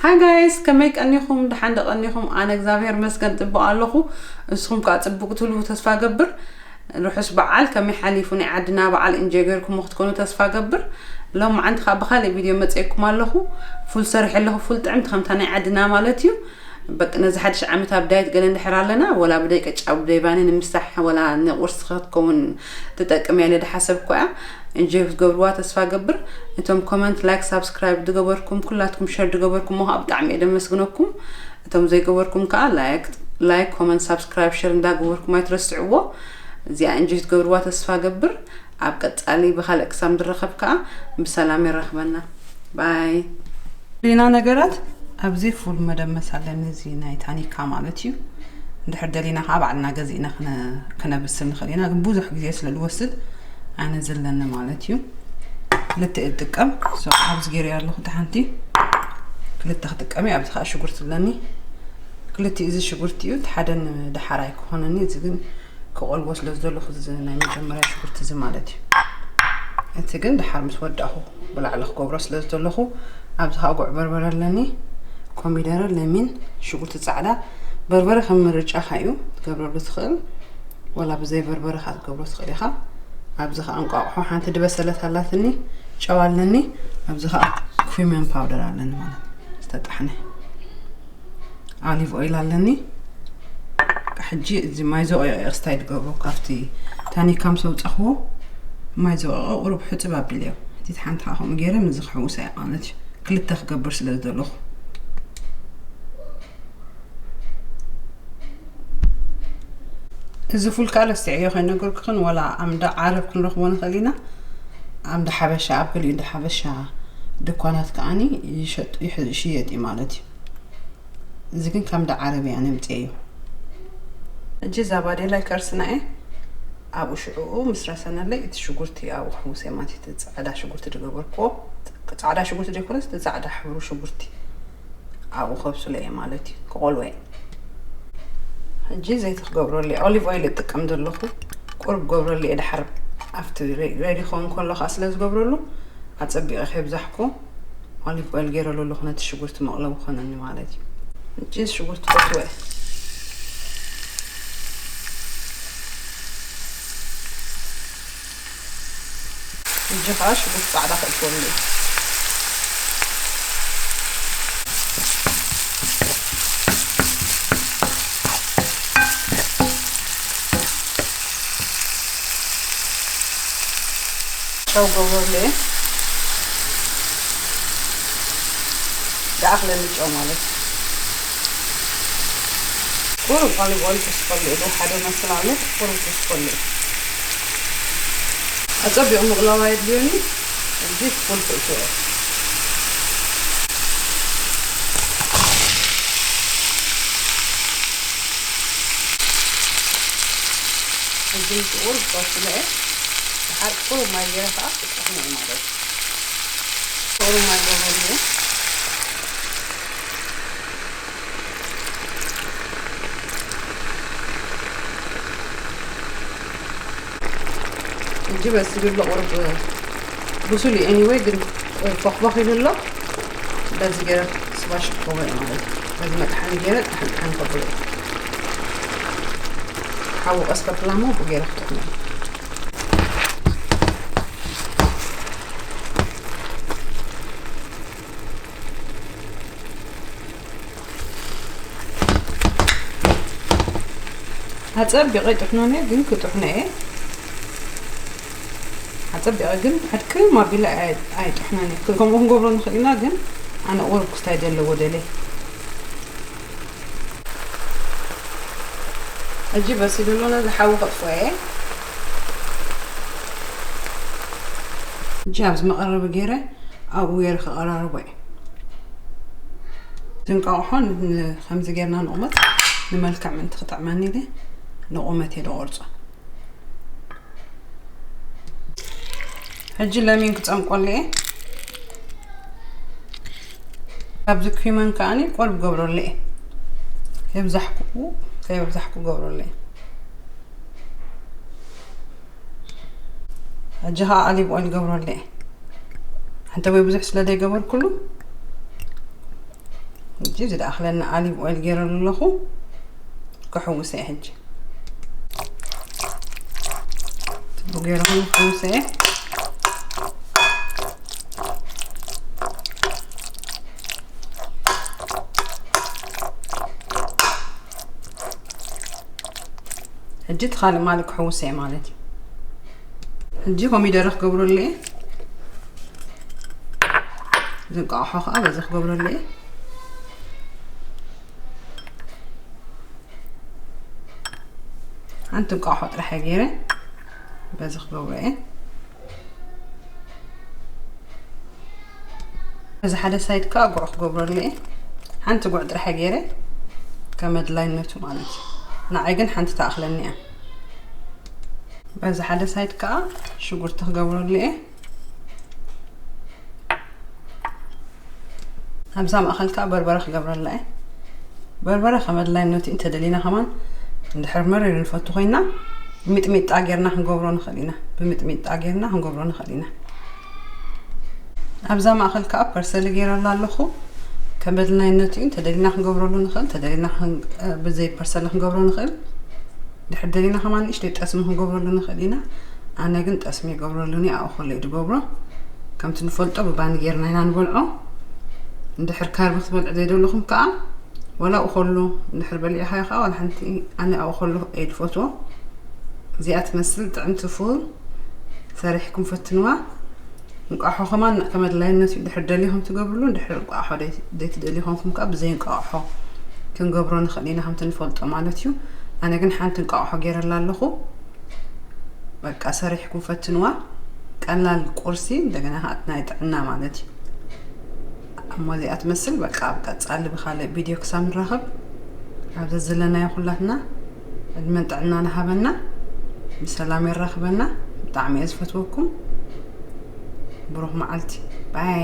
Hi guys፣ ከመይ ቀኒኹም? ደሓን ዶ ቀኒኹም? ኣነ እግዚኣብሔር መስገን ጽቡቕ ኣለኹ። ንስኹም ከኣ ጽቡቕ ትህልዉ ተስፋ ገብር። ርሑስ በዓል። ከመይ ሓሊፉ ናይ ዓድና በዓል? እንጆይ ጌርኩሞ ክትኮኑ ተስፋ ገብር። ሎም መዓንቲ ከኣ ብኻልእ ቪድዮ መጽኤኩም ኣለኹ። ፉል ሰሪሐ ኣለኹ፣ ፉል ጥዕምቲ ከምታ ናይ ዓድና ማለት እዩ። በቃ ነዚ ሓድሽ ዓመት ኣብ ዳየት ገለ እንድሕር ኣለና፣ ወላ ብደይ ቅጫ ብደይ ባኒ ንምሳሕ፣ ወላ ንቁርሲ ክትከውን ትጠቅም እያ ኢለ ድሓሰብኩ እያ። እንጆይ ክትገብርዋ ተስፋ ገብር። እቶም ኮመንት፣ ላይክ፣ ሳብስክራይብ ድገበርኩም፣ ኩላትኩም ሸር ድገበርኩም፣ ሞ ብጣዕሚ እየ ደመስግነኩም። እቶም ዘይገበርኩም ከኣ ላይክ፣ ላይክ፣ ኮመንት፣ ሳብስክራይብ፣ ሸር እንዳገበርኩም ኣይትረስዕዎ። እዚኣ እንጆይ ክትገብርዋ ተስፋ ገብር። ኣብ ቀጻሊ ብኻልእ ክሳብ ንራኸብ ከኣ ብሰላም የራኽበና። ባይ። ሌላ ነገራት ኣብዚ ፉል መደመስ ኣለኒ፣ እዚ ናይ ታኒካ ማለት እዩ። እንድሕር ደሊና ከኣ ባዕልና ገዚእና ክነ-፣ ክነብስል ንኽእል ኢና፣ ግን ብዙሕ ግዜ ስለ ዝወስድ ኣነ ዘለኒ ማለት እዩ። ክልተ እየ ዝጥቀም። ሶ ኣብዚ ገይረ ኣለኹ፣ እቲ ሓንቲ ክልተ ክጥቀም እየ። ኣብዚ ከኣ ሽጉርቲ ኣለኒ። ክልቲኡ እዚ ሽጉርቲ እዩ፣ እቲ ሓደ ንደሓር ኣይክኾነኒ፣ እዚ ግን ክቆልዎ ስለ ዝደለኹ፣ እዚ ናይ መጀመርያ ሽጉርቲ እዚ ማለት እዩ። እቲ ግን ደሓር ምስ ወዳእኹ ብላዕሊ ክገብሮ ስለ ዝደለኹ፣ ኣብዚ ከኣ ጉዕ በርበረ ኣለኒ፣ ኮሚደረ፣ ለሚን፣ ሽጉርቲ ጻዕዳ። በርበረ ከም ምርጫኻ እዩ ክትገብረሉ ትኽእል፣ ወላ ብዘይ በርበረ ከኣ ክትገብሮ ትኽእል ኢኻ። ኣብዚ ከኣ እንቋቑሖ ሓንቲ ድበሰለት ኣላትኒ፣ ጨው ኣለኒ፣ ኣብዚ ከኣ ኩሚን ፓውደር ኣለኒ ማለት እዩ፣ ዝተጣሕነ። ኦሊቭ ኦይል ኣለኒ። ሕጂ እዚ ማይ ዘቆየቀ ክስታይ ድገብሮ፣ ካብቲ ታኒካ ምስ ኣውጻኽዎ ማይ ዘቆየቀ ቁሩብ ሕጽብ ኣቢለዮ። እቲ ሓንቲ ከዓ ከምኡ ገይረ ምዚ ክሕውሳ እየ ማለት እዩ። ክልተ ክገብር ስለ ዝደለኹ። እዚ ፉል ከዓ ረሲዐዮ ከይነገርኩኽን፣ ዋላ ኣምዳ ዓረብ ክንረኽቦ ንኽእል ኢና። ኣምዳ ሓበሻ፣ ኣብ ገሊኡ እንዳ ሓበሻ ድኳናት ከዓኒ ይሸጥ-፣ ይሕ-፣ ይሽየጥ እዩ ማለት እዩ። እዚ ግን ከም ዳ ዓረብ እያ ነምፅኤዮ። ሕጂ እዛ ባዴላይ ከርስና እየ። ኣብኡ ሽዕኡ ምስ ረሰነለይ እቲ ሽጉርቲ ኣብኡ ክሕውሰ ማለት እዩ። እቲ ፃዕዳ ሽጉርቲ ዝገበርክዎ፣ ፃዕዳ ሽጉርቲ ዘይኮነስ እቲ ፃዕዳ ሕብሩ ሽጉርቲ ኣብኡ ከብስሎ እየ ማለት እዩ። ክቆልዎ እየ። ሕጂ ዘይቲ ክገብረሉ እየ። ኦሊቭ ኦይል እጥቀም ዘለኹ። ቁሩብ ገብረሉ እየ። ድሓር ኣብቲ ሬ-፣ ሬዲ ክኸውን ከሎ ከዓ ስለ ዝገብረሉ ኣጸቢቐ ከይብዛሕኩ ኦሊቭ ኦይል ገይረሉ ኣለኹ፣ ነቲ ሽጉርቲ መቕለዊ ክኾነኒ ማለት እዩ። ሕጂ ሽጉርቲ ከእትዎ እየ። ሕጂ ኸዓ ሽጉርቲ ጻዕዳ ከእትወሉ እየ። ጨው ገብረሉ እየ። ዝኣኽለኒ ጨው ማለት እዩ። ቁሩብ ኦሊቭ ኦይል ተስፈሉ እየ፣ ሓደ መስል ኣሎ፣ ቁሩብ ተስፈሉ እየ። ኣጸቢቑ ምቕላው ኣየድልዮኒ፣ እዚ ፉል ክእትዎ እየ። እዚ ቁሩብ በስለ እየ፣ ድሓር ቁሩብ ማይ ገይረ ከኣ ክጥሕኖ እየ ማለት እዩ። ቁሩብ ማይ ገበሉ። ሕጂ በሲሉ ኣሎ፣ ቁሩብ ብሱል እዩ። ኤኒወይ ግን ፎኽፎኽ ኢሉ ኣሎ። በዚ ገይረ ስባሽ ክገብሮ እየ ማለት እዩ። በዚ መጥሓኒ ገይረ ጥሓን ጥሓን ከብሎ እየ። ሓዊ ቀስ ከብላ እሞ ብገይረ ክጥሕኖ እየ። ኣጸቢቐ ይጥሕኖን እየ፣ ግን ክጥሕኖ እየ። ኣጸቢቐ ግን ሕድክም ኣቢለ ኣይ-፣ ኣይጥሕኖን እየ። ከምኡ ክንገብሮ ንኽእል ኢና፣ ግን ኣነ ቁሩብ ክስታይ ዘለዎ ደልየ። ሕጂ በሲሉ ኣሎ፣ ነዚ ሓዊ ከጥፍኦ እየ። ሕጂ ኣብዚ መቐረቢ ገይረ ኣብኡ ገይረ ከቐራርቦ እየ። እዚ እንቋቑሖ ን-፣ ከምዚ ጌርና ንቑመት፣ ንመልክዕ ምእንቲ ክጥዕመኒ ኢለ ንቑመት እየ ዝቖርጾ። ሕጂ ለሚን ክጸምቆሉ እየ። ኣብዚ ኩመን ከኣኒ ቁሩብ ገብረሉ እየ። ከይብዛሕኩ፣ ከይብዛሕኩ ገብረሉ እየ። ሕጂ ኸዓ ኦሊቭ ኦይል ገብረሉ እየ። ሓንቲ ወይ ብዙሕ ስለ ዘይገበርኩሉ፣ ሕጂ ዝደኣኽለና ኣሊቭ ኦይል ገይረሉ ኣለኹ። ክሕውሰ እየ ሕጂ። ጽቡቅ ገይረ ክሕውሰ እየ። ሕጂ እቲ ካልእ ማሊ ክሕውሰ እየ ማለት እዩ። ሕጂ ኮሚደረ ክገብረሉ እየ። ዝንቃቕሖ ከዓ በዚ ክገብረሉ እየ። ሓንቲ እንቋቑሖ ጥራሕ እየ ገይረ በዚ ክገብሮ እየ። እዚ ሓደ ሳይድ ከዓ ጉዕ ክገብረሉ እየ። ሓንቲ ጉዕ ጥራሕ እየ ገይረ ከም ኣድላይነቱ ማለት እዩ። ንዓይ ግን ሓንቲ ትኣኽለኒ እያ። በዚ ሓደ ሳይድ ከዓ ሽጉርቲ ክገብረሉ እየ። ኣብዛ ማእኸል ከዓ በርበረ ክገብረላ እየ። በርበረ ከም ኣድላይነቱ እንተደሊና ከማን እንድሕር መሪር ንፈቱ ኮይና ሚጥሚጣ ጌርና ክንገብሮ ንኽእል ኢና። ብሚጥሚጣ ጌርና ክንገብሮ ንኽእል ኢና። ኣብዛ ማእኸል ከዓ ፐርሰሊ ጌረላ ኣለኹ። ከም ኣድላይነቱ እንተደሊና ክንገብረሉ ንኽእል፣ ተደሊና ክን-፣ ብዘይ ፐርሰሊ ክንገብሮ ንኽእል። ድሕር ደሊና ከማን ንእሽተይ ጠስሚ ክንገብረሉ ንኽእል ኢና። ኣነ ግን ጠስሚ ይገብረሉኒ፣ ኣብኡ ከሎ እዩ ዝገብሮ። ከምቲ ንፈልጦ ብባኒ ጌርና ኢና ንበልዖ። እንድሕር ካርቢ ክትበልዕ ዘይደለኹም ከዓ፣ ወላ ኣብኡ ከሎ እንድሕር በሊዕኻዮ ከዓ፣ ዋላ ሓንቲ፣ ኣነ ኣብኡ ከሎ እየ ዝፈትዎ። እዚኣ ትመስል ጥዕምቲ ፉል ሰሪሕኩም ፈትንዋ። እንቋቑሖ ከማን ከም ኣድላይነቱ እዩ። ድሕር ደሊኹም ትገብርሉ፣ ድሕር እንቋቑሖ ደይ-፣ ዘይትደልዩ ኮንኩም ከዓ ብዘይ እንቋቑሖ ክንገብሮ ንኽእል ኢና፣ ከምቲ ንፈልጦ ማለት እዩ። ኣነ ግን ሓንቲ እንቋቑሖ ገይረላ ኣለኹ። በቃ ሰሪሕኩም ፈትንዋ። ቀላል ቁርሲ፣ እንደገና ከዓ ናይ ጥዕና ማለት እዩ። እሞ እዚኣ ትመስል። በቃ ኣብ ቀጻሊ ብኻልእ ቪድዮ ክሳብ ንራኸብ፣ ኣብ ዘዘለናዮ ኩላትና ዕድመን ጥዕናን ይሃበና፣ ብሰላም የራኽበና። ብጣዕሚ እየ ዝፈትወኩም። ብሩኽ መዓልቲ። ባይ።